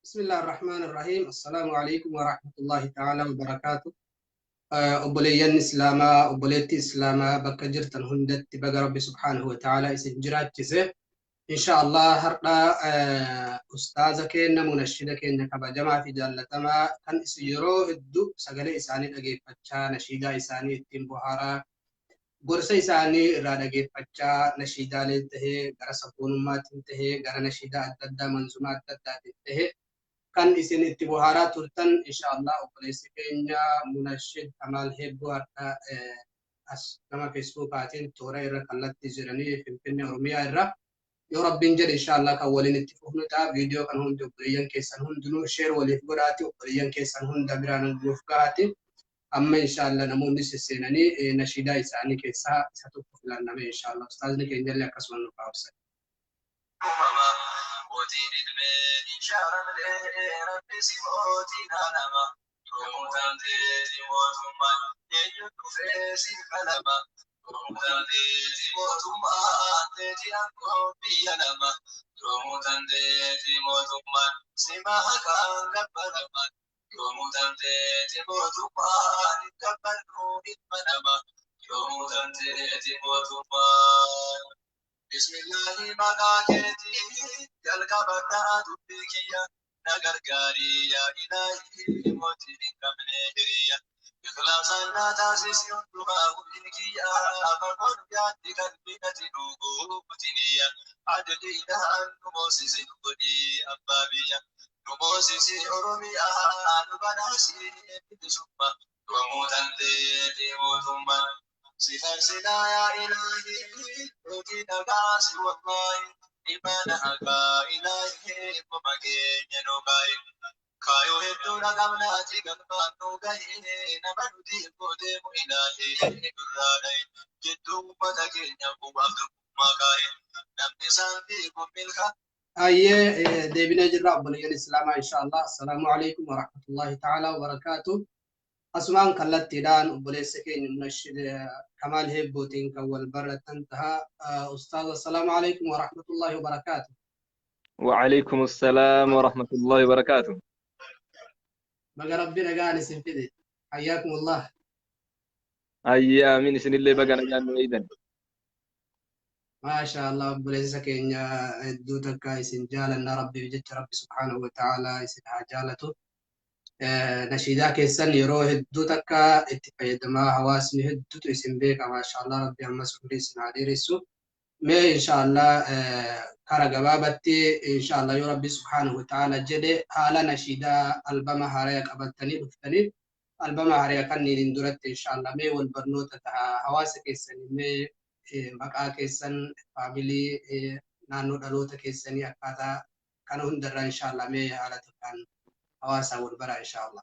بسم الله الرحمن الرحيم. السلام عليكم ورحمة الله تعالى وبركاته. Obboleeyyan Islaamaa, obboleetti Islaamaa, bakka jirtan hundatti baga Rabbi subhaanahu wa ta'ala isin jiraachise. Insha Allah har'a ustaaza keenya, munashida keenya kabajamaa fi jaallatamaa, kan isin yeroo hedduu sagalee isaanii dhageeffachaa, nashiidaa isaanii ittiin bohaaraa, gorsa isaanii irraa dhageeffachaa, nashiidaalee tahee, gara sabboonummaatiin tahee, gara nashiidaa adda addaa, manzumaa adda addaatiin tahee, kan isin itti bohaaraa turtan, insha Allah obboleessi keenya Munashid Kamal Hebboo har'a as gama Feesbuukaatiin toora irra kallattii jiranii Finfinnee Oromiyaa irra, yoo Rabbiin jedhe, insha Allah kan waliin itti fufnu ta'a. Viidiyoo kan hundi obboleeyyan keessan hundinuu share waliif godhaati, obboleeyyan keessan hunda biraan nuuf gahaati. Amma insha Allah namoonni sisseenanii nashiidaa isaanii keessaa isa tokko filanname. Insha Allah ustaazni keenyallee akkasuma nuuf haabsan. Mootiin ilmeen ishaaramne Rabbi si mootii naanama. Yoomuu taanteeti mootummaan, eenyu dhufee si falama? Yoomuu taanteeti mootummaan, teeti aangoo biyya nama. Yoomuu taanteeti mootummaan, sima haqaan gabbarama. Yoomuu taanteeti mootummaan, hin gabbarru ilma nama. Yoomuu taanteeti mootummaan. Bismillahi, maqaa keetii jalqabadhaa dubbii kiyya, na gargaarii yaa Ilaahi, mootii hin qabne hiriya. Ikhlaasaan na taasisi hundumaa hojii kiyya, fagoon yaaddi qalbii ati nu guutiniyya. Adliidhaan nu moosisi, nu godhii abbaa biyya. Nu moosisi Oromiyaa, nu badhaasi bilisummaa. Yoomuu tanteeti mootummaan. Si faarsinaa yaa Ilaahi, mootii dhagaasi wallaahi, imaana haqaa Ilaahi, akkuma keenya nu kaa'i. Kaayoo hedduudha qabnaati galmaan nu gahi, nama nuti deemu Ilaahi nurraa dhahi. Jidduu uummata keenya bu'aaf tokkummaa kaa'i. Namni isaan beeku milkaa. Ayyee, deebinee jirra obboleeyyan Islaamaa, insha Allah. Assalaamu alaikum wa rahmatullahi ta'ala wa barakaatu. Asumaan kallattiidhaan obboleessa keenya Munashid Kamaal Heebbootiin kan wal baratan taha. Ustaaz, assalaamu alaikum wa rahmatullahi wa barakaatu. وعليكم السلام ورحمة الله وبركاته. Baga Rabbi nagaan isin fide. Hayyaakum Allah. Ayyaa, amiin, isinillee baga nagaan nu eeydan. Maasha Allah, obboleessa keenya, hedduu takka isin jaalanna Rabbiif jecha. Rabbi subhaanahu wa ta'ala isin haa jaalatu. Nashiidaa keessan yeroo hedduu takka itti fayyadamaa, hawaasni hedduutu isin beeka. Maasha Allah, Rabbi ammas umrii isin haa dheeressu. Mee insha Allah kara gabaabatti, insha Allah yoo Rabbi subhaanahu wa ta'ala jedhe, haala nashiidaa albama haaraya qabattanii dhuftanii, albama haaraya kanniiniin duratti, insha Allah mee wal barnoota taha hawaasa keessanii, mee maqaa keessan, faamilii Naannoo dhaloota keessanii akkaataa kana hundarraa inshaallah mee haala xiqqaan hawaasaa wal baraa inshaallah.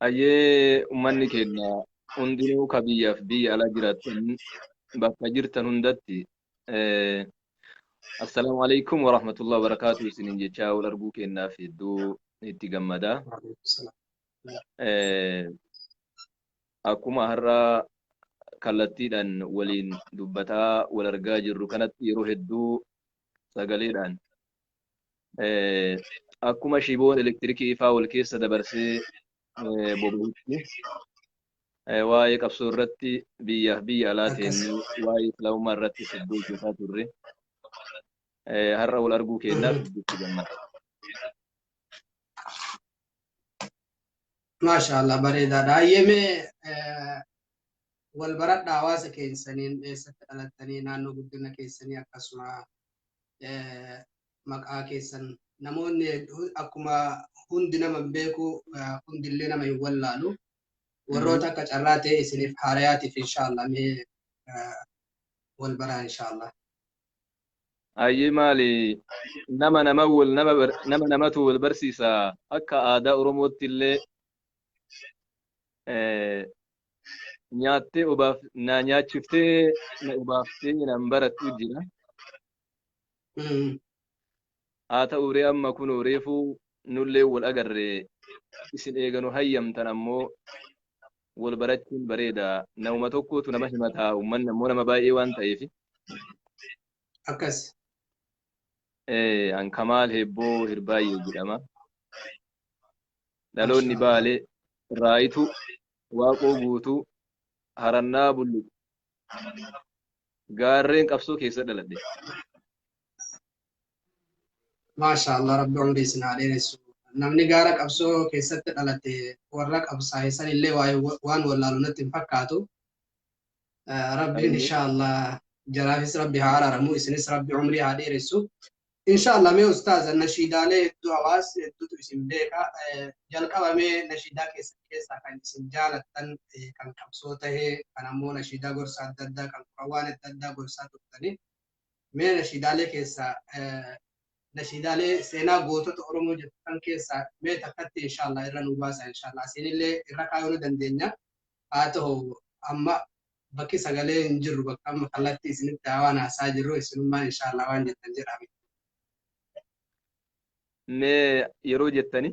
Hayyee, uummanni keenya hundinuu ka biyyaaf biyya alaa jiraattan, bakka jirtan hundatti assalaamu alaikum warahmatullahi wabarakaatuh isiniin jechaa, wal arguu keenyaaf hedduu itti gammada. Akkuma har'a kallattiidhaan waliin dubbataa wal argaa jirru kanatti, yeroo hedduu sagaleedhaan akkuma shiboon elektirikii ifaa wal keessa dabarsee boba'utti waa'ee qabsoo irratti biyyaaf biyya alaa teennee waa'ee islaamummaa irratti hedduu hojjetaa turre. Har'a wal arguu keenyaaf hedduu itti gammada. Maashaallah, bareedaadha. Hayyee, wal baradha hawaasa keessaniin, eessatti dhalattanii, naannoo guddina keessanii, akkasuma maqaa keessan. Namoonni akkuma hundi nama hin beeku, hundillee nama hin wallaalu. Warroota akka carraa ta'e isiniif haarayaatiif inshaallah mee wal baraa inshaallah. Hayyee, maali, nama nama wal nama nama namatu wal barsiisa. Akka aadaa Oromootti illee nyaattee obaaf na nyaachiftee na obaaftee nan barattu jira. Haa ta'u ree, amma kunoo reefuu nullee wal agarree, isin eeganu hayyamtan ammoo wal barachuun bareeda. Namuma tokkotu nama himataa, uummanni ammoo nama baay'ee waan ta'eef. Akkas. An Kamaal Hebboo Hirbaayyee jedhama. Dhaloonni Baalee, Raayituu, Waaqoo Guutuu, Harannaa Bulluq, gaarreen qabsoo keessa dhaladhe. Maasha Allah, Rabbi umrii isin haa dheeressu. Namni gaara qabsoo keessatti dhalate warra qabsaa'e san illee waan wallaalu natti hin fakkaatu. Rabbiin inshaallah jaraafis Rabbi haa araaramu, isinis Rabbi umrii haa dheeressu. Inshaallah mee ustaaza, nashiidaalee hedduu hawaasni hedduutu isin beeka. Jalqaba mee nashiidaa keessan keessaa kan isin jaalattan, kan qabsoo tahee, kan ammoo nashiidaa gorsa adda addaa, kan waan adda addaa gorsaa turtanii. Mee nashiidaalee keessaa, nashiidaalee seenaa gootota Oromoo jettan keessaa mee takkatti inshaallah irra nu baasa inshaallah. Asiinillee irra kaayuu ni dandeenya. Haa ta'u, amma bakki sagalee hin jirru, bakka amma kallattii isinitti waan haasaa jirru, isinummaan inshaallah waan jettan jedhame. Mee yeroo jettani.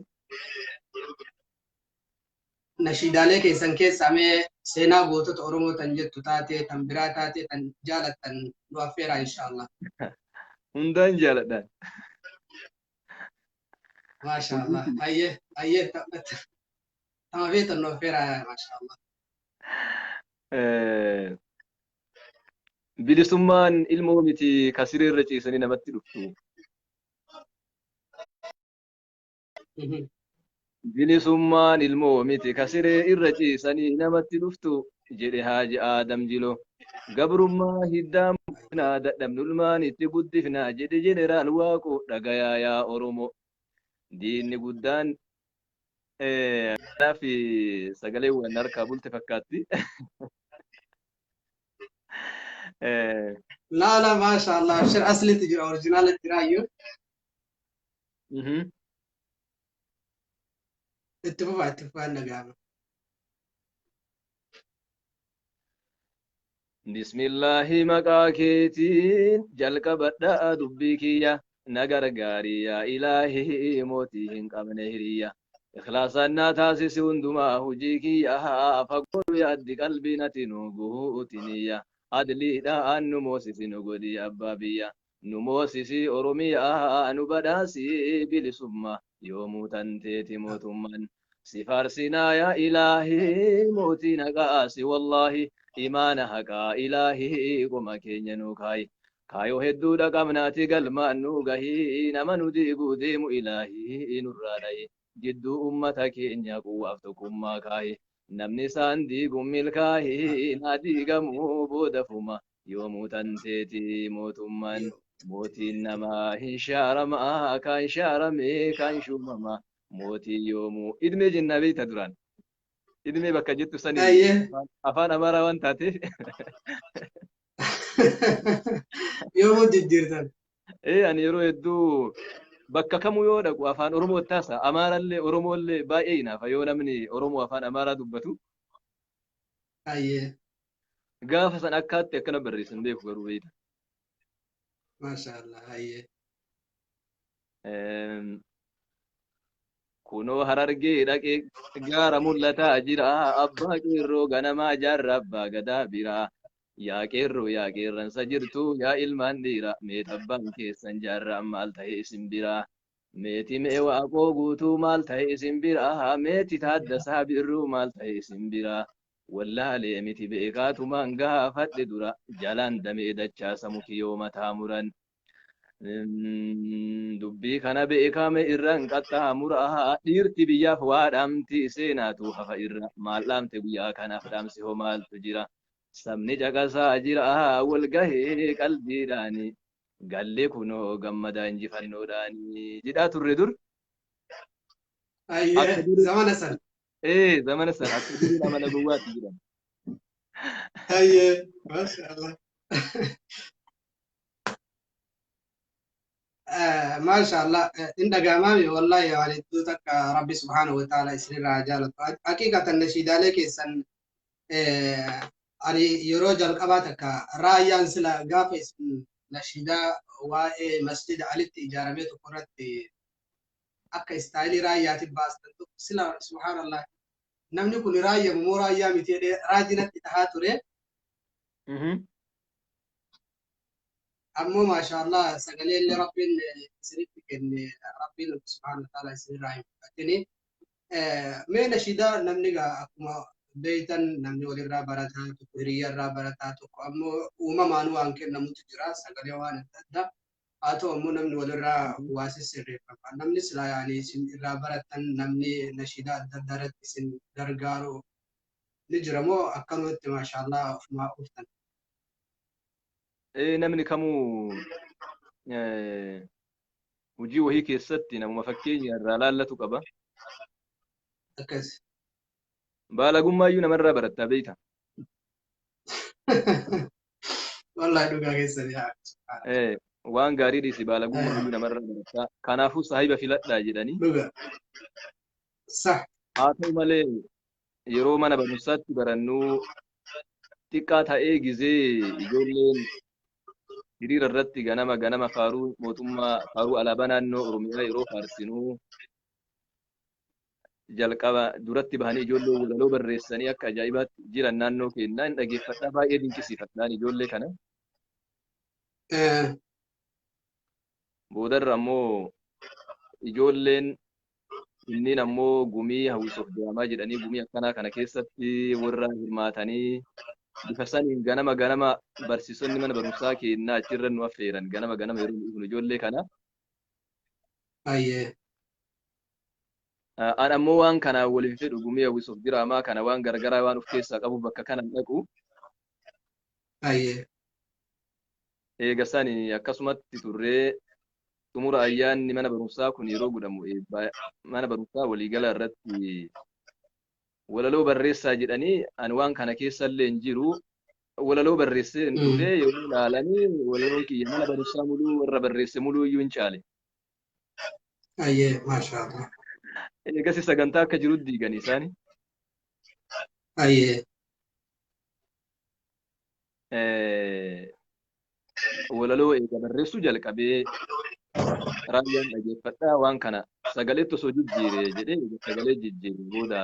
Nashiidaalee keessan keessaa mee seenaa gootota Oromoo tan jettu taate, tan biraa taate, tan jaalattan nu affeeraa inshaallah. Hundaan jaaladhaan. Maashaallah. Hayyee, hayyee, tama feetan nu affeeraa, maashaallah. Bilisummaan ilmoo miti ka siree irra ciisanii namatti dhuftu. Bilisummaan ilmoo miti ka siree irra ciisanii namatti dhuftu, jedhe Haaji Aadam Jilo. Gabrummaa hiddaa muknaa dadhabnu ilmaan itti guddifnaa, jedhe Jeneraal Waaqoo. Dhagayaa yaa Oromoo. Diinni guddaan kanaaf sagalee waan harkaa bulte fakkaatti. Laa laa, maashaallah, abshir, aslitti jira, originalatti jira iyyuu. Itti fufaa, itti fufaa, hin dhaga'ama. Bismillaahi, maqaa keetiin jalqabadhaa dubbii kiyya, na gargaarii yaa ilaahii mootii hin qabne hiriyya. Ikhlaasaan naa taasisi hundumaa hojii kiyya, fagoo yaaddi qalbii nati nu guutiniyya. Adliidhaan nu moosisi, nu godhi abbaa biyya. Nu moosisi Oromiyaa, nu badhaasi bilisummaa, yoomuu tanteeti mootummaan. Si faarsinaa yaa ilaahii mootii naqaasi, wallaahi imaana haqaa ilaahii qoma keenya nu kaayi. Kaayoo hedduudha qabnaati galmaan nu gahii, nama nu diiguu deemu ilaahii nurraa dhayi. Jidduu ummata keenya quwwaaf tokkummaa kaayi. Namni isaan diiguun milkaahii naa diigamuu booda fuma, yoomuu tanteeti mootummaan. Mootiin namaa hin shaaramaa, kaan shaaramee kaan shuumamaa. Mootiin yoomuu idmee jennaa beekta duraan. Idmee bakka jettu sani afaan Amaaraa waan taateef. Yoomuu jijjiirtan. Ee ani yeroo hedduu bakka kamuu yoo dhaqu afaan Oromoo taasa. Amaarallee Oromoollee baay'ee hinaafa yoo namni Oromoo afaan Amaaraa dubbatu. Ayyee. Gaafa san akkaatti akkana barreessan beeku garuu beekta. Maasha Allah. Ayyee. Kunoo Harargee dhaqee gaara mul'ataa jira. Abbaa qeerroo ganamaa jaarraa abbaa gadaa bira. Yaa qeerroo yaa qeerransa jirtu yaa ilmaan dhiira. Meet abbaan keessan jaarraan maal ta'e isin bira. Meeti mee Waaqoo Guutuu maal ta'e isin bira. Meeti Taaddasaa Birruu maal ta'e isin bira. Wallaalee miti beekaatumaan gaafadhe dura. Jalaan damee dachaasa muki yoo mataa muran. Dubbii kana beekame irraan qaxxaamura. Dhiirti biyyaaf waa dhaamti seenaatu hafa irra. Maal dhaamte guyyaa kanaaf dhaamsi hoo maaltu jira? Sabni caqasaa jira wal gahee qalbiidhaani. Gallee kunoo gammadaa injifannoodhaani. Jedhaa turre dur. Ayyee. Akka durii. Zamana san. Ee zamana san akka durii amala gowwaatti jedhama. Ayyee. Maasha Allah. Maasha Allah. In dhaga'amaami wallahi waan hedduu takka Rabbi subhaanahu wa ta'ala isinirraa haa jaalatu. Haqiiqatan nashiidaalee keessan ani yeroo jalqabaa takka raayyaan sila gaafa isin nashiidaa waa'ee masjida alitti ijaaramee tokko irratti akka istaayilii raayyaatiin baastan tokko sila subhaanallah namni kun raayyamu moo raayyaa miti jedhee raajinatti dhahaa ture. Ammoo maashaallah sagalee illee Rabbiin isinitti kenne Rabbiin subhaanahu wa ta'ala isinirraa hin fudhatini. Mee nashiidaa namni gaa akkuma beeytan namni walirraa barataa tokko hiriyyarraa barataa tokko ammoo uumamaan waan kennamutu jira sagalee waan adda addaa. Haa ta'u ammoo namni walirraa waa sissirreeffama. Namni silaa yaani isin irraa barattan namni nashiidaa adda addaa irratti isin gargaaru ni jira moo akkanumatti maashaallah ofumaa ooftan? Ee namni kamuu hojii wahii keessatti namuma fakkeenya irraa laallatu qaba. Akkas. Baalagummaayyuu namarraa barattaa beeyta. Wallahi dhugaa keessan yaa. Ee waan gaarii dhiisi baalagummaayyuu namarraa barattaa. Kanaafuu saahiba filadhaa jedhanii. Dhugaa. Sah. Haa ta'u malee yeroo mana barumsaatti barannuu xiqqaa ta'ee gizee ijoolleen hiriira irratti ganama ganama faaruu mootummaa faaruu alaabaa naannoo Oromiyaa yeroo faarsinuu jalqaba duratti bahanii ijoollee walaloo barreessanii akka ajaa'ibaatti jiran naannoo keenyaa hin dhageeffadhaa baay'ee dinqisiifadhaan ijoollee kana. Boodarra ammoo ijoolleen inniin ammoo gumii hawwisoof diraamaa jedhanii gumii akkanaa kana keessatti warra hirmaatanii bifa saniin ganama ganama barsiisonni mana barumsaa keenyaa achirra nu affeeran ganama ganama yeroo nu dhufnu ijoollee kana. Ayyee. An ammoo waan kanaan waliin fedhu gumii hawwisoof diraamaa kana waan garagaraa waan of keessaa qabu bakka kanan dhaqu. Ayyee. Eega sani akkasumatti turree xumura ayyaanni mana barumsaa kun yeroo godhamu eebba mana barumsaa waliigala irratti walaloo barreessaa jedhanii ani waan kana keessa illee hin jiru walaloo barreessee hin dhufee yeroo ilaalanii walaloon kiyya mana barumsaa muluu warra barreesse muluu iyyuu hin caale. Ayyee maashaallah. Eegasi sagantaa akka jiru diiganii isaani. Ayyee. Walaloo eega barreessuu jalqabee raayyaan dhageeffadhaa waan kana sagaleetti osoo jijjiire jedhee eega sagalee jijjiire booda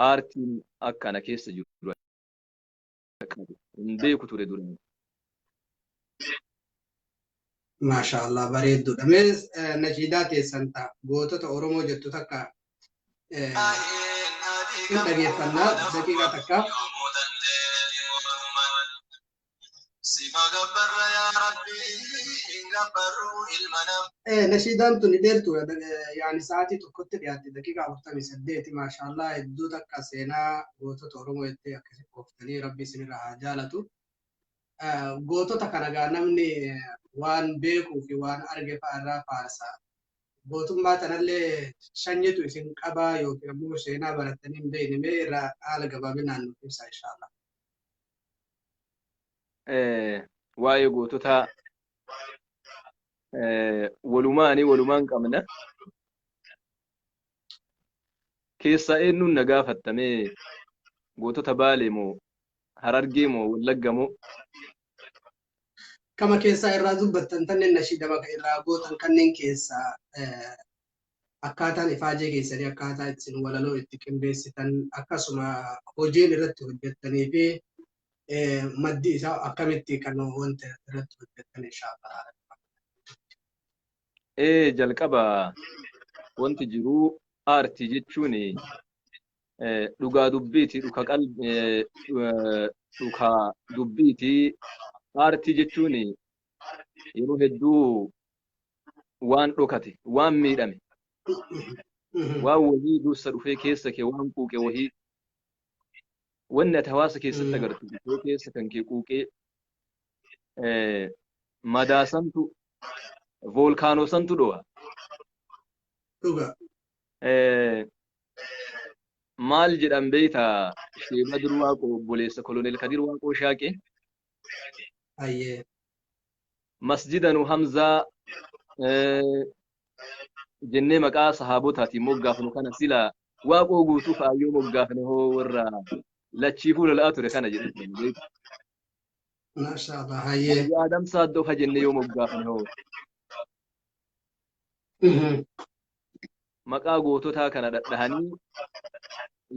aartiin akkana keessa jiru hin beeku ture duraan. Maashaallah bareedduudha. Mee nashiidaa teessan ta'a gootota Oromoo jettu takka hin dhageeffannaa daqiiqaa takkaaf. Nashiidaan tun dheertuudha. Yaani sa'aatii tokkotti dhiyaatte daqiiqaa 48 maashaallah hedduu takka seenaa gootota Oromoo jettee akkasi qooftanii Rabbi isinirraa haa jaalatu. Gootota kana gaa namni waan beekuu fi waan arge fa'a irraa faarsa. Gootummaa tanallee shanyitu isin qabaa yookiin ammoo seenaa barattanii hin beekne mee irraa haala gabaabinaan nuuf ibsaa inshaallah. Waa'ee goototaa walumaani walumaan qabna. Keessaa eenyuun na gaafattamee gootota Baalee moo Harargee moo Wallagga moo? Kama keessaa irraa dubbattan tanneen nashiida maka irraa gootan kanneen keessaa akkaataan ifaajee keessanii akkaataa ittiin walaloo itti qindeessitan akkasuma hojiin irratti hojjettanii fi maddi isaa akkamitti kan wanta irratti hojjettan inshaallah. Jalqaba wanti jiru aartii jechuun dhugaa dubbiiti, dhuka dubbiiti. Aartii jechuun yeroo hedduu waan dhokate, waan miidhame, waan wahii dursa dhufee keessa kee waan quuqe wahii, wanni ati hawaasa keessatti agartu dhufee keessa kan kee quuqee madaasantu voolkaanoo santu dho'a. Dhuga. Maal jedhan beektaa Shee Badir Waaqoo obboleessa Koloneel Kadir Waaqoo Shaaqee? Ayyee. Masjida nu Hamzaa jennee maqaa sahaabotaatiin moggaafnu kana sila Waaqoo guutuu fa'aayyoo moggaafne hoo warra lachiifuu lola'aa ture kana jedhan. Maashaallah. Ayyee. Adam Saaddoo fa jennee yoo moggaafne hoo. Maqaa goototaa kana dhadhahanii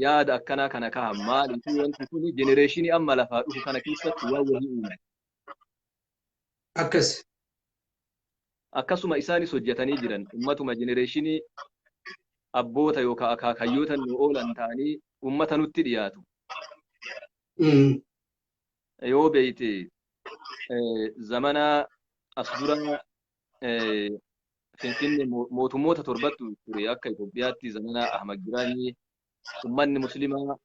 yaada akkanaa kana kahan maaliif wanti kun jenereeshinii amma lafaa dhufu kana keessatti waan wahii uume. Akkas. Akkasuma isaanis hojjetanii jiran ummatuma jenereeshinii abboota yookaan akaakayyoota nu oolan ta'anii ummata nutti dhiyaatu. Yoo beeyte zamana as dura Finfinnee mootummoota torbattu ture akka Itoophiyaatti zamana Ahmad Giraanyii ummanni muslimaa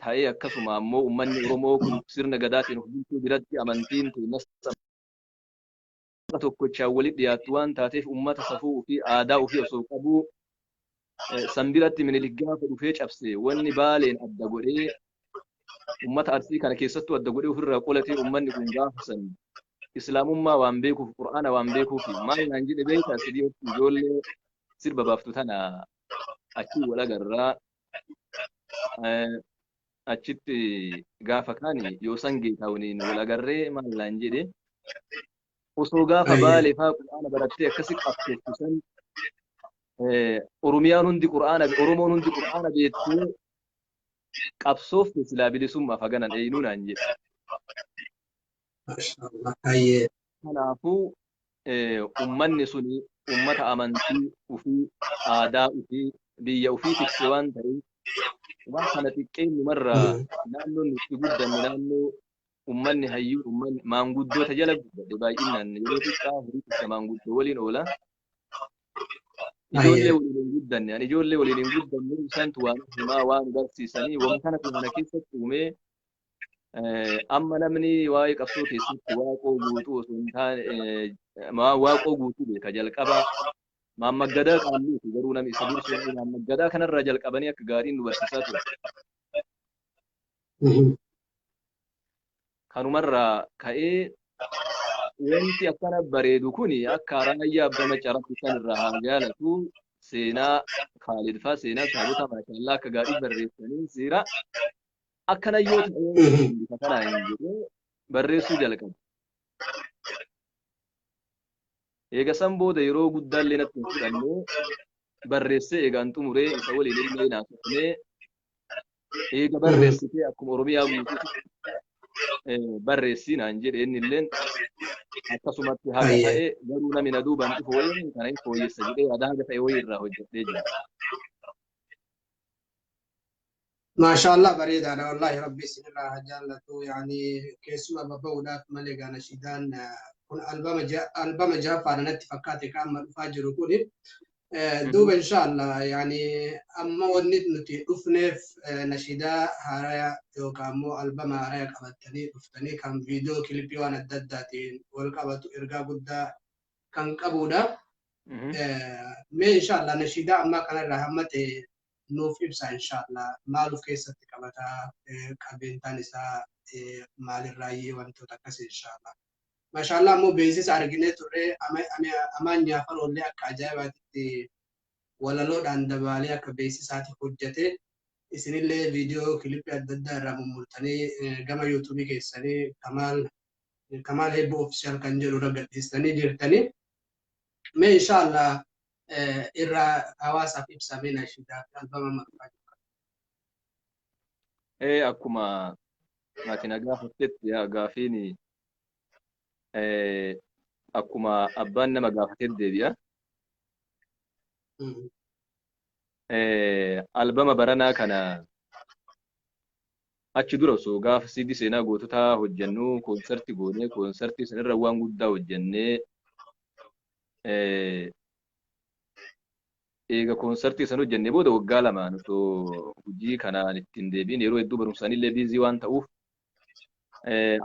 ta'ee akkasuma ammoo ummanni Oromoo kun sirna gadaatiin of bulchuu biratti amantiin teennas tokkochaan walitti dhiyaattu waan taateef ummata safuu ofii aadaa ofii osoo qabuu san biratti Minilik gaafa dhufee cabse wanni Baaleen adda godhee ummata Arsii kana keessattuu adda godhee ofirraa qolatee ummanni kun gaafa san islaamummaa waan beekuuf Qur'aana waan beekuuf maal naan jedhe beektaa sidii ijoollee sirba baaftu tana achi wal agarraa achitti gaafa kaani yoo san geetaawuniin wal agarree maal naan jedhe osoo gaafa Baalee faa Qur'aana barattee akkasi qabsooftu san Oromiyaan hundi Qur'aana Oromoon hundi Qur'aana beektee qabsoofte silaa bilisummaaf haganan eenyuu naan jedhe. Kanaafuu ummanni suni ummata amantii ofii aadaa ofii biyya ofii tikse waan ta'eef waan kana xiqqeenyumarraa naannoon nuti guddanne naannoo ummanni hayyuu ummanni maanguddoota jala guddate baay'inaan yeroo xiqqaa horii tiksa maanguddoo waliin oola. Ijoollee waliin hin guddanne ani ijoollee waliin hin guddanne isaantu waan himaa waan barsiisanii waan kana kana keessatti uumee amma namni waa'ee qabsoo keessatti Waaqoo guutuu osoo hin taane Waaqoo guutuu beeka jalqaba Maamaggadaa qaalluuti garuu namni isa dursu Maamaggadaa kanarraa jalqabanii akka gaariin nu barsiisaa ture. Kanumarraa ka'ee wanti akkana bareedu kuni akka raayyaa abbaa maccaratti sanirraa haa jaalatu seenaa Khaalid faa seenaa sahaabota maashaallaa akka gaarii barreessanii seera akkana yoo ta'e bifa kanaan hin jedhee barreessuu jalqabe. Eega san booda yeroo guddaallee natti hin fudhanne barreessee eegaan xumuree isa waliin illee naasofnee eega barreessitee akkuma Oromiyaa guutuutti barreessii naan jedhe inni illeen akkasumatti haga ta'e garuu namni na duubaan dhufu wayii kana hin fooyyessa jedhee yaada haga ta'e wayii irraa hojjedhee jira. Maashaallah bareedaadha wallahi rabbi isinirraa haa jaallatu yaani keessuma babba'uudhaaf malee gaa nashiidaan kun albama jahaffaadha natti fakkaate ka amma dhufaa jiru kuni. Duuba inshaallah yaani amma wanni nuti dhufneef nashiidaa haaraya yookaan immoo albama haaraya qabattanii dhuftanii kan viidiyoo kilipii waan adda addaatiin wal qabatu ergaa guddaa kan qabudha. Mee inshaallah nashiidaa ammaa kanarraa hamma ta'e nuuf ibsa inshaallah maal of keessatti qabataa qabeentaan isaa Maalirraayyee wantoota akkasii inshaallah. Maashaallah, ammoo beeksisa arginee turre. Amaan Nyaafaroollee akka ajaa'ibaatti walaloodhaan dabaalee akka beeksisaatti hojjete. Isinillee viidiyoo kilippii adda addaa irraa mummurtanii gama YouTubeii keessanii Kamaal Hebboo Official kan jedhu irra gadhiistanii jirtanii. Mee inshaallah irraa hawaasaaf ibsamee nashiidaa fi albama maqaa jiru. Akkuma ati na gaafattetti, gaafiin akkuma abbaan nama gaafatetti deebi'a. Albama baranaa kana achi dura osoo gaafa siidii seenaa goototaa hojjennu koonsartii goonee, koonsartii sanirra waan guddaa hojjennee, eega koonsartii san hojjennee booda waggaa 2n osoo hojii kanaan ittiin deebiin, yeroo hedduu barumsaanillee busy waan ta'uuf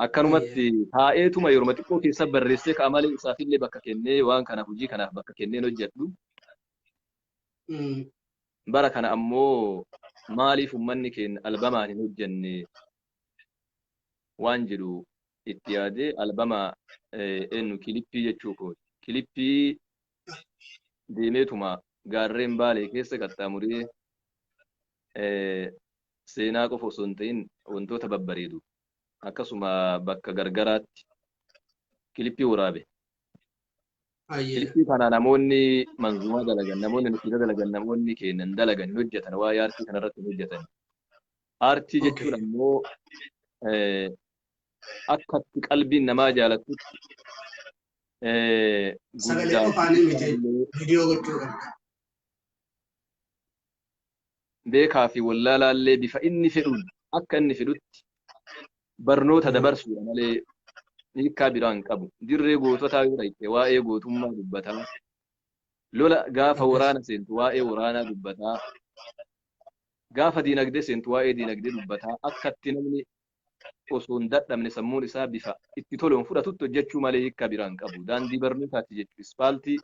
akkanumatti taa'eetuma yeroo xiqqoo keessa barreessee ka'a malee isaafillee bakka kennee waan kanaaf hojii kanaaf bakka kenneen hojjedhu. Bara kana ammoo maaliif uummanni keenya albamaan hin hojjenne waan jedhu itti yaadee, albama eenyu kilippii jechuu kooti. Kilippii deemeetuma gaarreen Baalee keessa qaxxaamuree seenaa qofa osoo hin ta'in wantoota babbareedu akkasuma bakka gargaraatti kilippii waraabe. Kilippii kana namoonni manzuumaa dalagan, namoonni nashiida dalagan, namoonni kennan dalagan hin hojjetan, waa'ee aartii kanarratti hin hojjetan. Aartii jechuun ammoo akka itti qalbiin namaa jaalattutti Sagalee qofaanii miti, viidiyoo gochuu qabda. Beekaa fi wallaalaallee bifa inni fedhuun akka inni fedhutti barnoota dabarsuudha malee hiikkaa biraa hin qabu. Dirree goototaa yoo dhaqxe waa'ee gootummaa dubbataa. Lola gaafa waraana seentu waa'ee waraanaa dubbataa. Gaafa diinagdee seentu waa'ee diinagdee dubbataa. Akka itti namni osoo hin dadhabne sammuun isaa bifa itti toluun fudhatutti hojjechuu malee hiikkaa biraa hin qabu. Daandii barnootaati jechuudha. Ispaaltii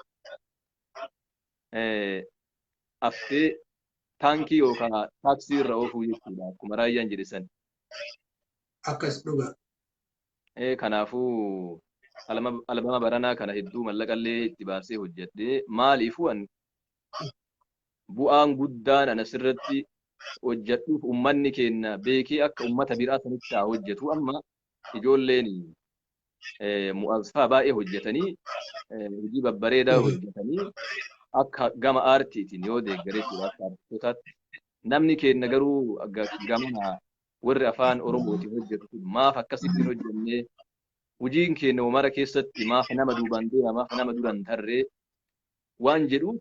aftee taankii yookaan taaksii irra oofuu jechuudha. Akkuma raayyaan jedhe san. Akkas, dhuga. Kanaafuu albama baranaa kana hedduu mallaqallee itti baasee hojjedhee, maaliifuu an bu'aan guddaan ana asirratti hojjedhuuf uummanni keenya beekee akka uummata biraa sanitti haa hojjetu. Amma ijoolleen mu'azzafaa baay'ee hojjetanii, hojii babbareedaa hojjetanii, akka gama aartiitiin yoo deeggare jechuudha, akka aartistootaatti. Namni keenya garuu gamana warri afaan Oromootiin hojjetu kun maaf akkasitti hin hojjennee? Hojiin keenya mara keessatti maaf nama duubaan deema, maaf nama duraan tarree waan jedhuuf,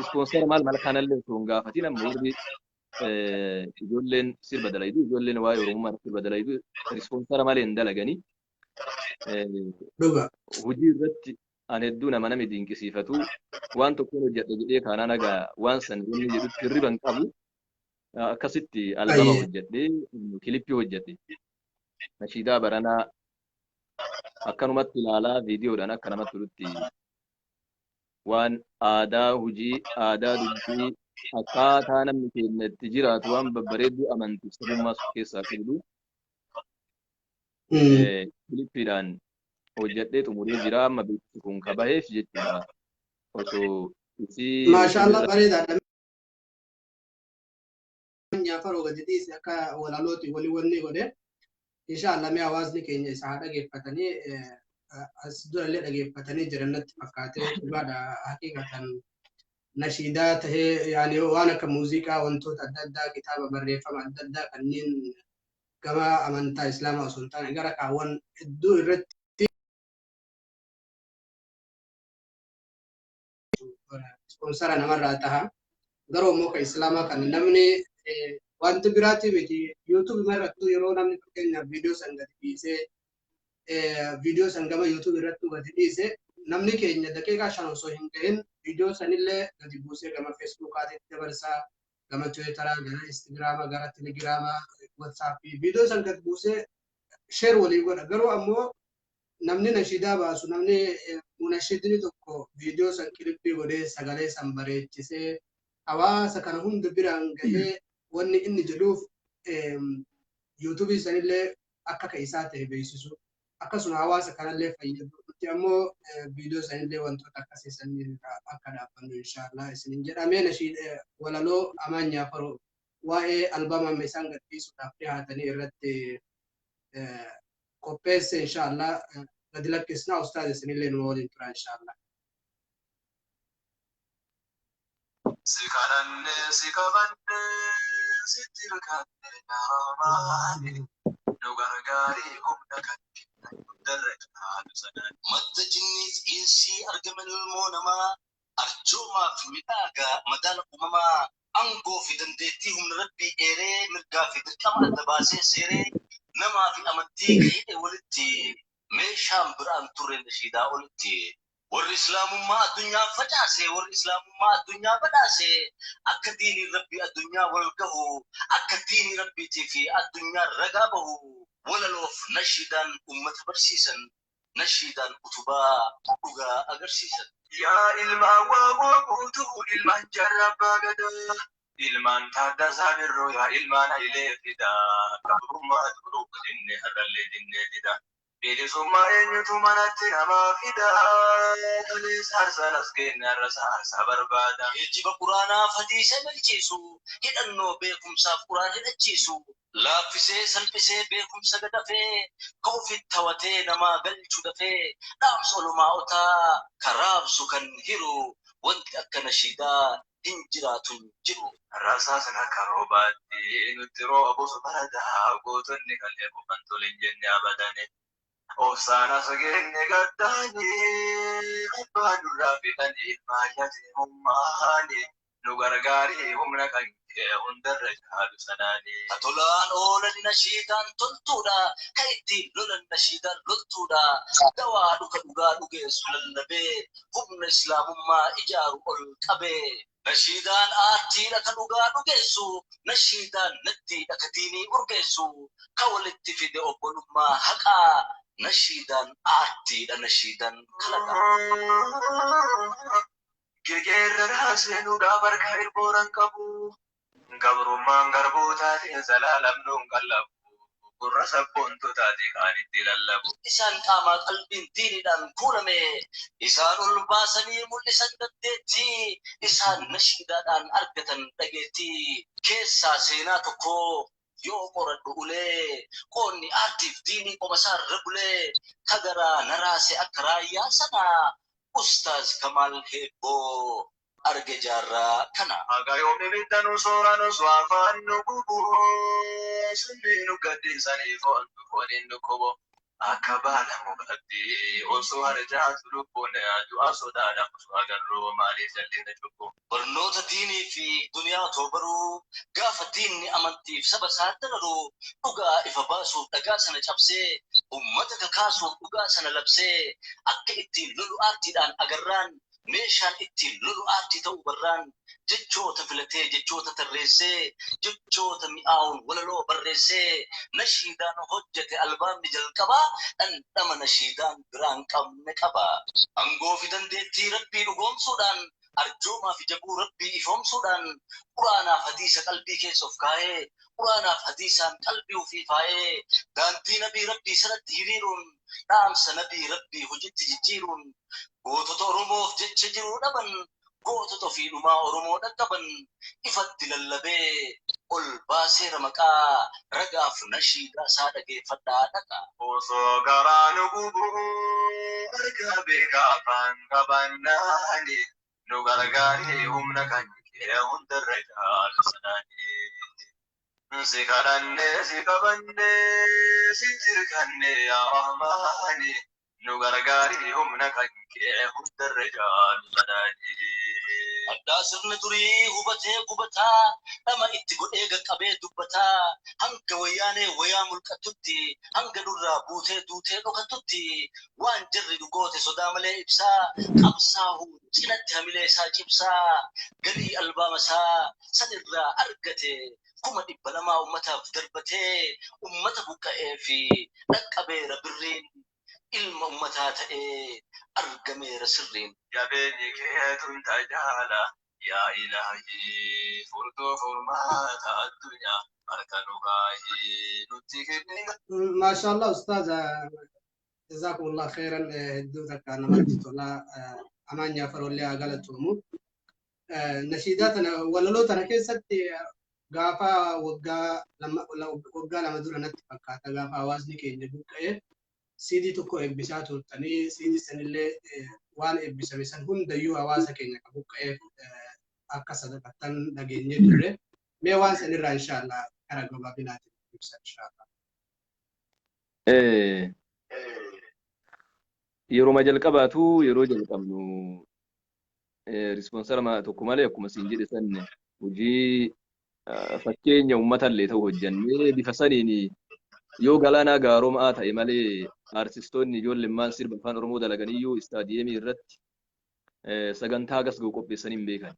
sponsor maal maal kanallee osoo hin gaafatin, amma warri ijoolleen sirba dalaydu, ijoolleen waa'ee Oromummaa sirba dalaydu sponsor malee hin dalaganii. Hojii irratti an hedduu nama nami dinqisiifatu, waan tokkoon hojjedha jedhee kaanaan haga waan san wanni jedhutti hirriba hin qabu. Akkasitti albama hojjedhee, kilippii hojjedhe. Nashiidaa baranaa akkanumatti ilaalaa viidiyoodhaan akka namatti tolutti waan aadaa, hojii aadaa, dubbii, akkaataa namni keenya itti jiraatu, waan babbareedduu amantii sabummaa of keessaa qabdu kilippiidhaan hojjedhee xumuree jira. Amma beeksisi kun kabaheef jechuudha. Osoo isii Maashaallah, bareedaadha. Nyaafaroo gadi dhiise akka walalooti walii wanni godhe. Inshaallah, mee hawaasni keenya isa haa dhageeffatanii, as durallee dhageeffatanii jiran natti fakkaatee. Dhugaadha, haqiiqatan nashiidaa tahee yaani waan akka muuziqaa, wantoota adda addaa, kitaaba, barreeffama adda addaa kanneen gama amantaa Islaamaa osoo hin taane gara kaawwan hedduu irratti sponsor namarraa taha. Garuu immoo kan Islaamaa kana namni wanti biraati miti, YouTube irrattuu yeroo namni fakkeenyaaf viidiyoo san gadi dhiisee, viidiyoo san gama YouTube irrattuu gadi dhiise, namni keenya daqiiqaa 5 osoo hin gahin viidiyoo sanillee gadi buusee gama Facebookaatitti dabarsaa, gama Twitteraa, gara Instagramaa, gara Telegramaa, WhatsAppii viidiyoo san gadi buusee share walii godha. Garuu ammoo namni nashiidaa baasu, namni munashidni tokko viidiyoo san kilippii godhee, sagalee san bareechisee, hawaasa kana hunda biraan gahee wanni inni jedhuuf YouTubeii sanillee Akka ka isaa ta'e beeksisu. Akkasuma hawaasa kanallee fayyadu. Nuti ammoo viidiyoo sanillee wantoota akkasii sanii akka dhaabbannu inshaallah isinin jedhamee nashiid walaloo Amaan Nyaafaroo waa'ee albama amma isaan gadhiisuudhaaf dhiyaatanii irratti qopheesse inshaallah gadi lakkisna. Ustaaz, isinillee numa waliin tura inshaallah. Si kadhanne, si qabanne, sitti hirkanne, yaa Rahmaani, nu gargaari, humna kan kennan hundarra caalu sanaan. Madda jinniif insii argaman ilmoo namaa, arjoomaa fi midhaagaa madaala uumamaa, aangoo fi dandeettii humna rabbii eeree, mirgaa fi dirqama adda baasee seeree, namaa fi amantii hidhe walitti, meeshaan biraan turre nashiidaa olitti. Warri islaamummaa addunyaa facaase, warri islaamummaa addunyaa badhaase, akka diinii rabbii addunyaa wal gahu, akka diinii rabbiitii fi addunyaa ragaa bahu, walaloof nashiidaan ummata barsiisan, nashiidaan utubaa dhugaa agarsiisan. Yaa ilmaan Waaqoo Guutuu, ilmaan Jaarraa Abbaa Gadaa, ilmaan Taaddasaa Birroo, yaa ilmaan Hayilee Fidaa, gabrummaa duruu dinne, har'allee dinnee dida. Bilisummaa eenyutu manatti namaa fida? Kaleessa aarsaan as geenne, har'a saarsaa barbaada. Geejjiba quraanaa fadiisee milchiisu, hidhannoo beekumsaaf quraan hidhachiisu, laaffisee salphisee beekumsa gadafee, ka ofitti hawatee namaa galchu dafee, dhaamsa olumaa'otaa ka raabsu kan hiru, wanti akka nashiidaa hin jiraatu, hin jiru. Rasaasni akka roobaatti nutti roobus baradaa, gootonni kalee kufan tole hin jenne abadani. Obsaan as geenne gaddaanii, abbaa nurraa fixanii ilmaa yatiimummaani, nu gargaarii, humna kan kee hundarra caalu sanaani. Ka tolaan oolan nashiidaan toltuudha, ka ittiin lolan nashiidaan loltuudha. Dawaa dhuka dhugaa dhugeessu lallabee, humna islaamummaa ijaaru ol qabee. Nashiidaan aartiidha ka dhugaa dhugeessu, nashiidaan naddiidha ka diinii urgeessu, ka walitti fide obbolummaa haqaa, nashiidaan aartiidha, nashiidaan kalaqa. Gegeerra raaseenuudhaaf harka irbooran qabu. Gabrummaan garbootaatiin zalaalamnuun qallabu. Gurra sabboontotaatii kaan itti lallabu. Isaan qaamaa qalbiin diiniidhaan kuulame, isaan ol baasanii mul'isan dandeettii, isaan nashiidaadhaan argatan dhageettii. Keessaa seenaa tokko yoo qoradhu ulee, qoonni aartiif diinii qoma isaarra bulee, kagaraa naraase akka raayyaa sanaa, Ustaaz Kamaal Heebboo arge jaarraa kana. Haga yoomi bittanu sooranu afaan nu gubu? Summii nu gadhiisanii foon fooniin nu kubu. Akka baala mukaatti osoo harcaatu lubbuun, du'a sodaadha osoo agarruu, maaliif jal'ina cubbu? Barnoota diinii fi duniyaa otoo baruu, gaafa diinni amantiif saba isaa dararu, dhugaa ifa baasuuf dhagaa sana cabsee, ummata kakaasuuf dhugaa sana labsee, akka ittiin lolu aartiidhaan agarraan, meeshaan ittiin lolu aartii ta'uu barraan, jechoota filatee, jechoota tarreessee, jechoota mi'aawun walaloo barreessee, nashiidaan hojjete albaamni jalqabaa, dhandhama nashiidaan biraan qabne qaba. Angoo fi dandeettii rabbii dhugoomsuudhaan, arjoomaa fi jabuu rabbii ifoomsuudhaan, quraanaaf hadiisa qalbii keessa of kaa'ee, quraanaaf hadiisaan qalbii ofii faayee, daandii nabii rabbii sanatti hiriiruun, dhaamsa nabii rabbii hojitti jijjiiruun, gootota Oromoof jecha jiruu dhaban, gootota ofiidhumaa Oromoo dhaqqaban ifatti lallabee ol baaseera maqaa, ragaaf nashiidaa isaa dhageeffadhaa dhaqa. Osoo garaa nu gubu argaa beekaa afaan qabannaani, nu gargaaree, humna kan kee hundarra caalu sanaani. Si kadhanne, si qabanne, si jirkanne, yaa Rahmaani, nu gargaaree, humna kan kee hundarra caalu sanaani. Addaa sirna durii hubatee gubataa, dhama itti godhee qaqqabee dubbataa, hanga wayyaanee wayaa mulqattutti, hanga durraa buutee duutee dhokattutti, waan jarri dhugoote sodaa malee ibsaa, qabsaa'uu cinatti hamilee isaa cibsaa, galii albaama isaa sanirraa argate 200,000 ummataaf darbatee, ummata buqqa'ee fi dhaqqabeera birriin, ilma ummataa ta'ee argameera sirriin. Jabeenyi keetuun tajaala, yaa ilaahi. Furtuu furmaata addunyaa harka nu kaahee nutti kenne. Maashaallah ustaaza, jazakumullah khairan. Hedduu takka namatti tola. Amaan Jaafarollee haa galatoomu. Nashiidaa tana, walaloo tana keessatti, gaafa waggaa 2 dura natti fakkaata, gaafa hawaasni keenya buqqa'e siidii tokko eebbisaa turtanii, siidii sanillee waan eebbisame san hundayyuu hawaasa keenya ka buqqa'eef akka sadaqattan dhageenyee turre. Mee waan sanirraa inshaallah karaa gabaabinaatiin ibsa inshaallah. Yeroo jalqabaatu, yeroo jalqabnu sponsor tokko malee, akkuma siin jedhe san, hojii fakkeenya uummatallee ta'u hojjannee, bifa saniin yoo Galaanaa Gaaroomaa ta'e malee aartistoonni ijoollemmaan sirba afaan Oromoo dalaganiyyuu istaadiyeemii irratti sagantaa hagas ga'u qopheessanii hin beekan.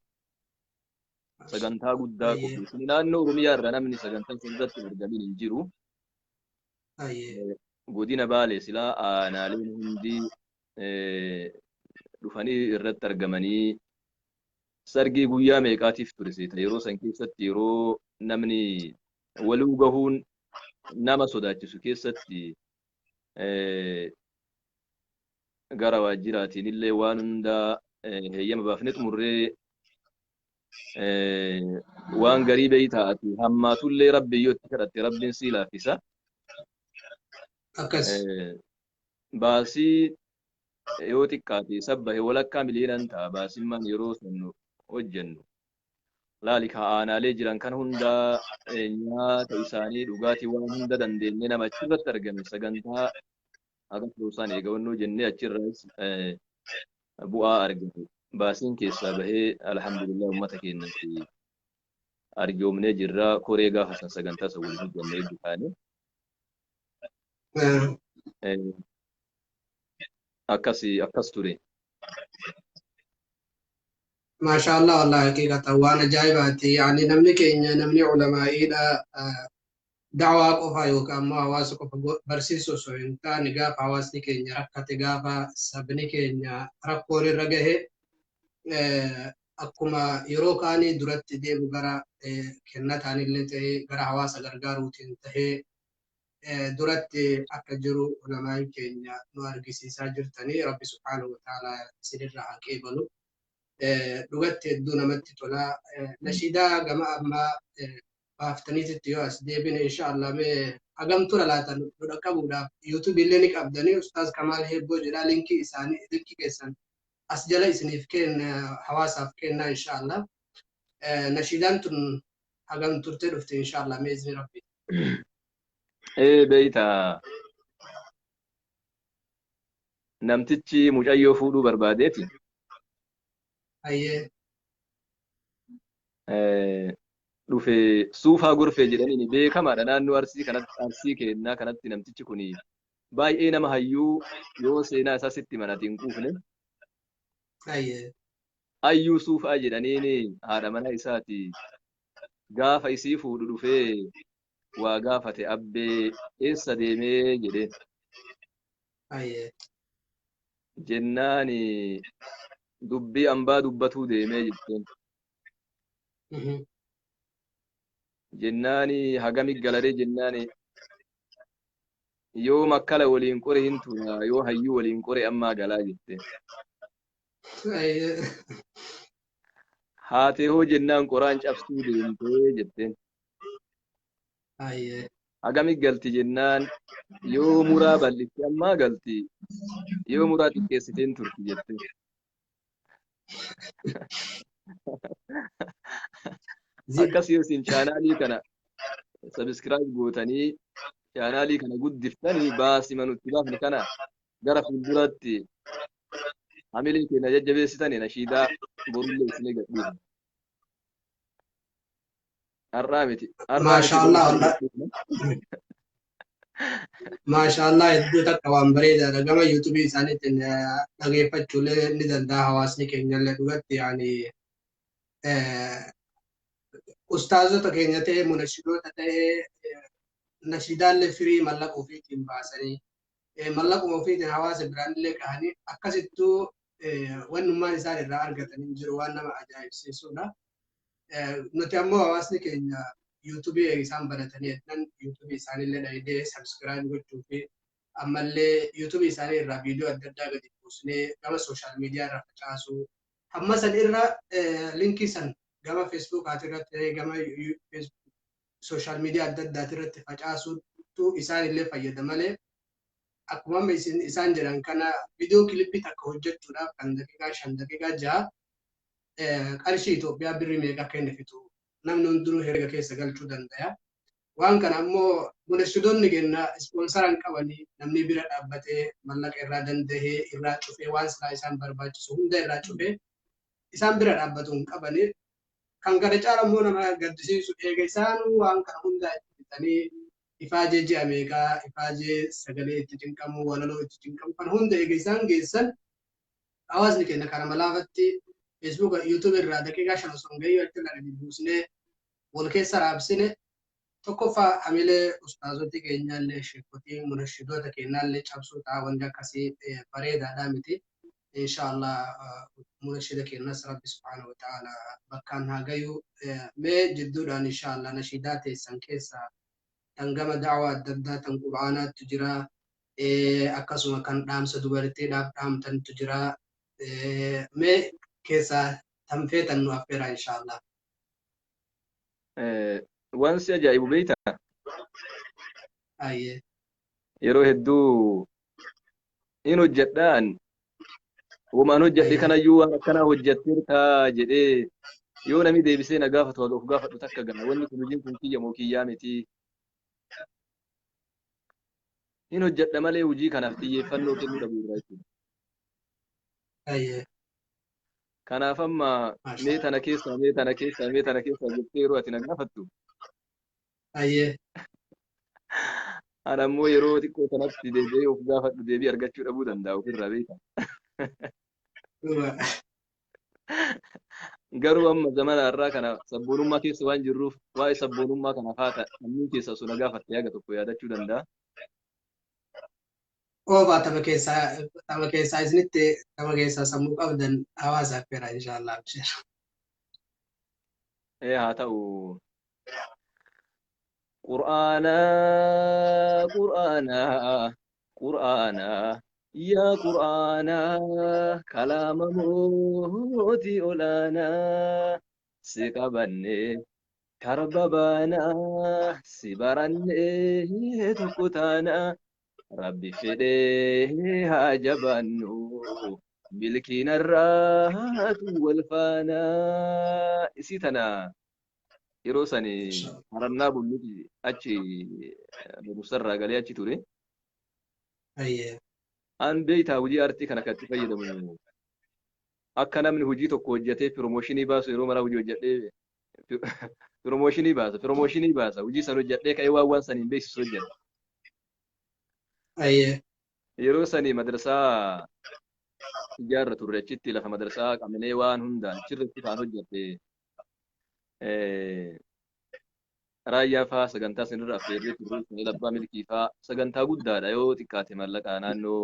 Sagantaa guddaa qopheessanii, naannoo Oromiyaa irraa namni sagantaa sana irratti argamin hin jiru. Godina Baalee silaa aanaaleen hundi dhufanii irratti argamanii, sargii guyyaa meeqaatiif ture seeta. Yeroo san keessatti, yeroo namni waluu gahuun nama sodaachisu keessatti, gara waajjiraatiin illee waan hundaa heeyyama baafnee xumurree, waan garii beeytaa ati, hammaatullee Rabbi yoo itti kadhatte Rabbiin sii laaffisa. Akkas. Baasii yoo xiqqaate sabbahe walakkaa miliyoonaan ta'a baasimmaan yeroo san hojjennu. Laali ka aanaalee jiran kan hundaa nyaata isaanii, dhugaatii, waan hunda dandeenye, nama achirratti argame sagantaa haga isaan eegawannoo jennee achirraas bu'aa argate. Baasiin keessaa bahee, alhamdulillah, uummata keenyatti arjoomnee jirra. Koree gaafa san sagantaa san waliin hojjennee hedduu taane. Akkas ture. Maashaallah, wallahi haqiiqatan waan ajaa'ibaati. Yani namni keenya, namni ulamaa'iidha, da'waa qofa yookaan ammoo hawaasa qofa barsiisuu osoo hin taane, gaafa hawaasni keenya rakkate, gaafa sabni keenya rakkoon irra gahe, akkuma yeroo kaanii duratti deemu gara kennataanillee ta'ee gara hawaasa gargaaruutiin tahee duratti akka jiru ulamaan keenya nu argisiisaa jirtanii, Rabbi subhaanahu wa ta'ala isinirraa haa qeebalu. Dhugatti hedduu namatti tola. Nashiidaa gama ammaa baaftaniititti yoo as deebine, insha Allah, mee hagam tura laata nu dhaqqabuudhaaf? YouTube illee ni qabdanii, Ustaaz Kamaal Heebboo jedhaa, linkii isaanii, linkii keessan as jala isiniif kenna, hawaasaaf kennaa insha Allah. Nashiidaan tun hagam turtee dhufte insha Allah, mee izni Rabbi? Ee, beeyta, namtichi mucayyoo fuudhuu barbaadeeti. Dhufe Suufaa Gorfee jedhaniin beekamaadha naannoo Arsii kanatti, Arsii kennaa kanatti. Namtichi kun baay'ee nama hayyuu, yoo seenaa isaa sitti manati hin quufne. Hayyuu Suufaa jedhaniin. Haadha mana isaati gaafa isii fuudhu dhufee waa gaafate. "Abbee, eessa deemee?" jedheen. Jennaani, "Dubbii ambaa dubbatuu deemee," jetteen. Jennaani, "Hagami galaree?" jennaani, "Yoo makkala waliin qore hin tura, yoo hayyuu waliin qore ammaa galaa," jetteen. "Haatee hoo?" jennaan, "Qoraan cabsuu deemtee," jetteen. "Hagami galti?" jennaan, "Yoo muraa bal'ifte ammaa galti, yoo muraa xiqqeessiteen turti," jetteen. Akkas yoo isin chaanaalii kana subscribe gootanii chaanaalii kana guddiftanii, baasii nutti baafne kana gara fuulduratti hamilee keenya jajjabeessitanii, nashiidaa borullee isinii gadhiifna. Har'aa miti. Har'aa miti. Maashaallah. Borullee Wallah. gadhiifna. Maashaallah, hedduu takka waan bareedaadha. Gama YouTubeii isaaniitiin dhageeffachuulee ni danda'a hawaasni keenyallee. Dhugatti yaani ustaazota keenya ta'ee, munashidoota ta'ee, nashiidaallee firii mallaqa ofiitiin baasanii, mallaquma ofiitiin hawaasa biraanillee gahanii, akkasittuu wannummaan isaan irraa argatanii jiru waan nama ajaa'ibsiisudha. Nuti ammoo hawaasni keenya yuutuubii isaan banatanii jedhan yuutuubii isaaniillee dhayidee subscribe gochuu fi ammallee yuutuubii isaanii irraa viidiyoo adda addaa gadi buusnee gama social media irraa facaasuu hamma san irra linkii san gama feesbuukaati irratti gama social media adda addaati irratti facaasuutu isaanillee fayyada malee akkuma amma isaan jedhan kana viidiyoo kilippii takka hojjechuudhaaf kan daqiiqaa 5 daqiiqaa 6 qarshii Itoophiyaa birrii meeqa akka inni fixu namni hundinuu herrega keessa galchuu danda'a. Waan kana ammoo munashidoonni keenya ispoonsara hin qabanii namni bira dhaabbatee mallaqa irraa dandahee irraa cufee waan silaa isaan barbaachisu hunda irraa cufee isaan bira dhaabbatu hin qabanii. Kan kana caala immoo nama gaddisiisu eega isaanuu waan kana hunda itti fixanii ifaajee ji'a meeqaa ifaajee sagalee itti cinqamu walaloo itti cinqamu kan hunda eega isaan geessan hawaasni keenya kana malaafatti Facebook YouTube irraa daqiiqaa 5 osoo hin gahiin achirraa gadi buusnee wal keessa raabsine tokkoffaa hamilee ustaazoti keenyaallee sheekotii munashidoota keenyaallee cabsuu ta'a wanti akkasii bareedaadhaa miti. Inshaallah munashida keenyas Rabbi subhaanahu wa ta'ala bakkaan haa gayu. Mee jidduudhaan inshaallah nashiidaa teessan keessaa tan gama da'waa adda addaa tan qur'aanaattu jira. Akkasuma kan dhaamsa dubartiidhaaf dhaamtantu jira. Mee keessaa tan feetan nu affeera inshaallah. Waan si ajaa'ibu beektaa? Ayyee. Yeroo hedduu in hojjedhaan womaan hojjedhe kanayyuu waan akkanaa hojjetteertaa jedhee yoo namni deebisee na gaafatu haga of gaafadhu takka gana wanni kun hojiin kun kiyya moo kiyyaa miti. In hojjedha malee hojii kanaaf xiyyeeffannoo kennuu dhabuu irraa jechuudha. Ayyee. Kanaaf amma mee tana keessaa mee tana keessaa mee tana keessaa jettee yeroo ati na gaafattu. Ayyee. Ana ammoo yeroo xiqqoo kanatti deebi'ee of gaafadhu deebii argachuu dhabuu danda'a ofirraa beektaa. Garuu amma zamana har'aa kana sabboonummaa keessa waan jirruuf waa'ee sabboonummaa kana faata namni keessaa osoo na gaafatte haga tokko yaadachuu danda'a. Oobaa tama keessaa isinitti tama keessaa sammuu qabdan hawaasa affeera inshaallah abshir. Haa ta'u. Qur'aana Qur'aana Qur'aana yaa Qur'aana kalaama mootii olaanaa si qabanne karba baanaa si barannee tokko taanaa Rabbi fedhee haa jabaannu milkiinarraatu wal faanaa. Isii tana yeroo sani harannaa bulluti achi barumsarraa galee achi ture. An beektaa hojii aartii kana kan itti fayyadamu akka namni hojii tokko hojjetee piroomooshinii baasu yeroo maraa hojii hojjedhee piroomooshinii baasa piroomooshinii baasa hojii san hojjedhee ka'ee waan saniin beeksisu hojjedha. Yeroo sani madrasaa ijaarra turre achitti lafa madrasaa qabnee waan hundaan achirratti kan hojjette raayyaa faa sagantaa sanirra affeerree turre Ismaa'eel Abbaa Milkii faa sagantaa guddaadha yoo xiqqaate mallaqa naannoo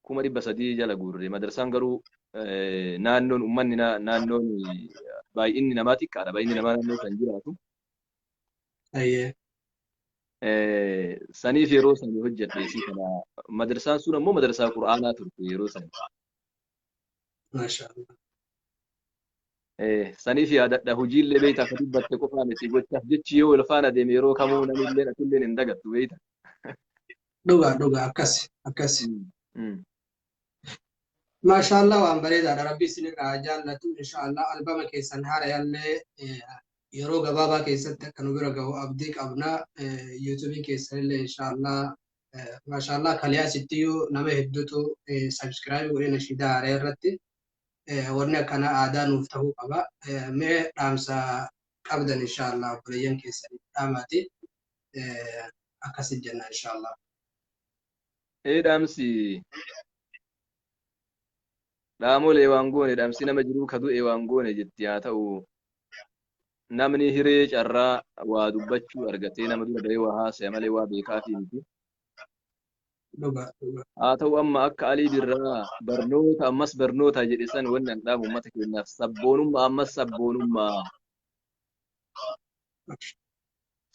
300,000 jala guurre madrasaan garuu naannoon uummanni naannoon baay'inni namaa xiqqaadha baay'inni namaa naannoo kan jiraatu. Saniif yeroo sanii hojjedhe isii kana madrasaan sun ammoo madrasaa qur'aanaa turte yeroo sanii. Maashaallah. Saniif yaadadha hojiillee beektaa akka dubbatte qofaa miti gochaaf jechi yoo wal faana deeme yeroo kamuu namillee atillee hin dagattu beektaa. Dhugaa dhugaa akkas akkas. Maashaallah waan bareedaadha rabbi isinirraa jaallatu inshaallah albama keessan haarayallee yeroo gabaabaa keessatti akka nu bira gahu abdii qabna yuutuubii keessanillee inshaallah maashaallah kaliyaa sittiyyuu nama hedduutu sabskiraayib godhee nashiidaa haaraa irratti wanni akkana aadaa nuuf ta'uu qaba. Mee dhaamsa qabdan inshaallah obboleeyyan keessanii dhaamaati akkasit jenna inshaallah. Dhaamsi dhaamolee waan goone dhaamsi nama jiruu ka du'e waan goone jetti haa ta'u namni hiree carraa waa dubbachuu argatee nama dura bahee waa haasaya malee waa beekaa fi miti. Haa ta'u amma akka Alii Birraa barnoota ammas barnoota jedhe san wanni an dhaamu uummata keenyaaf sabboonummaa ammas sabboonummaa.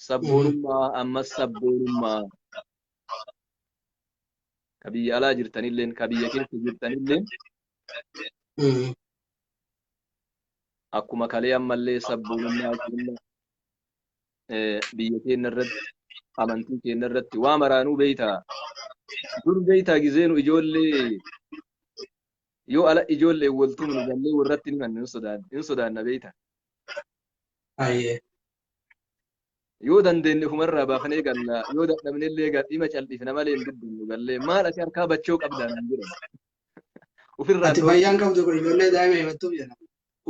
Sabboonummaa ammas sabboonummaa. Ka biyya alaa jirtanilleen ka biyya keessa jirtanilleen akkuma kalee ammallee sabboonummaa keenya biyya keenya irratti amantii keenya irratti waa maraanuu beeytaa. Dur beeytaa gizeenu ijoollee yoo ala ijoollee wal tumnu gallee warratti ni manne hin sodaanna beeytaa. Ayyee. Yoo dandeenye ofumarraa baafnee galla yoo dadhabne illee dhima cal'ifna malee hin dubbannu gallee maal ati harkaa bachoo qabdaa naan jedhan. Ofirraan Ati fayyaan qabdu kun ijoollee daa'ima himattuuf jedha.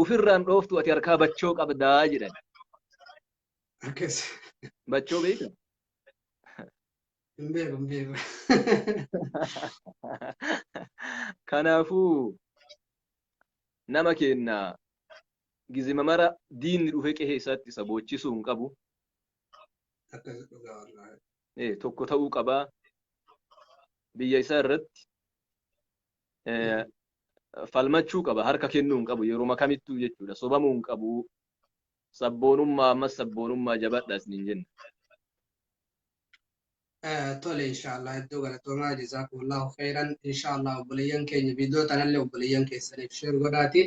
Ofirraan dhooftu ati harkaa bachoo qabdaa jedhan. Akkas. Bachoo beektaa? Hin beeku hin beeku. Kanaafuu nama keenya gizima mara diinni dhufee qe'ee isaatti isa boochisuu hin qabu. Akkas dhugaa wallaahi. Tokko ta'uu qabaa. Biyya isaa irratti falmachuu qaba. Harka kennuu hin qabu. Yeroo kamittuu jechuudha. Sobamuu hin qabu. Sabboonummaa ammas sabboonummaa jabadha isiniin jenna. Tole inshallah iddoo galatoomaa jazaakumullahu khairan inshallah obboleeyyan keenya viidiyoo tanallee obboleeyyan keessaniif share godhaati.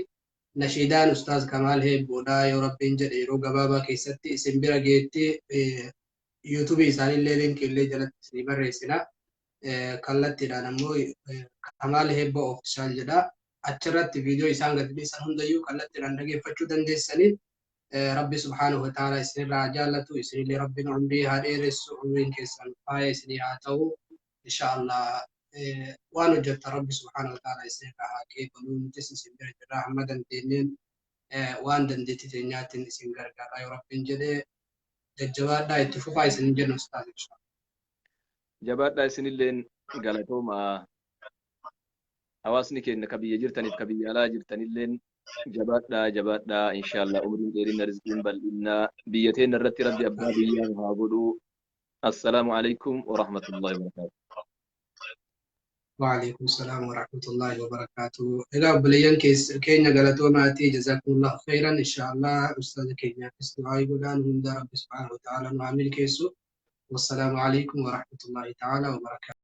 Nashiidaan Ustaaz Kamaal Heebboodhaa yoo Rabbiin jedhe yeroo gabaabaa keessatti isin bira geetti yuutuubii isaaniillee linkii illee jalatti isinii barreessina. Kallattiidhaan ammoo Kamaal Heebboo Official jedha. Achirratti viidiyoo isaan gadi dhiisan hundayyuu kallattiidhaan dhageeffachuu dandeessanii. Rabbi subhaanahu wa ta'ala isinirraa haa jaallatu isinillee Rabbiin umrii haa dheeressu umriin keessan faaya isinii haa ta'u inshallah waan hojjettan Rabbi subhaanahu wa ta'ala isinirraa haa qeebalu nutis isin bira jirra hamma dandeenyeen waan dandeettii teenyaatiin isin gargaara yoo Rabbiin jedhee jajjabaadhaa itti fufaa isin jennu ustaaz inshallah. Jabaadhaa isinilleen galatoomaa. Hawaasni keenya ka biyya jirtaniif ka biyya alaa jirtanilleen jabaadhaa jabaadhaa inshallah umriin dheerinna rizqiin bal'innaa biyya teenya irratti Rabbi abbaa biyyaa haa godhu. Assalaamu alaikum wa rahmatullahi wa barakaatuh. وعليكم السلام ورحمة الله وبركاته. Egaa obboleeyyan keenya galatoomaati jazakumullahu khairan inshallah ustaaza keenyaafis du'aa godhaan hunda Rabbi subhaanahu wa ta'ala nu haa milkeessu. Wassalaamu alaikum wa rahmatullahi ta'ala wa barakaatuh.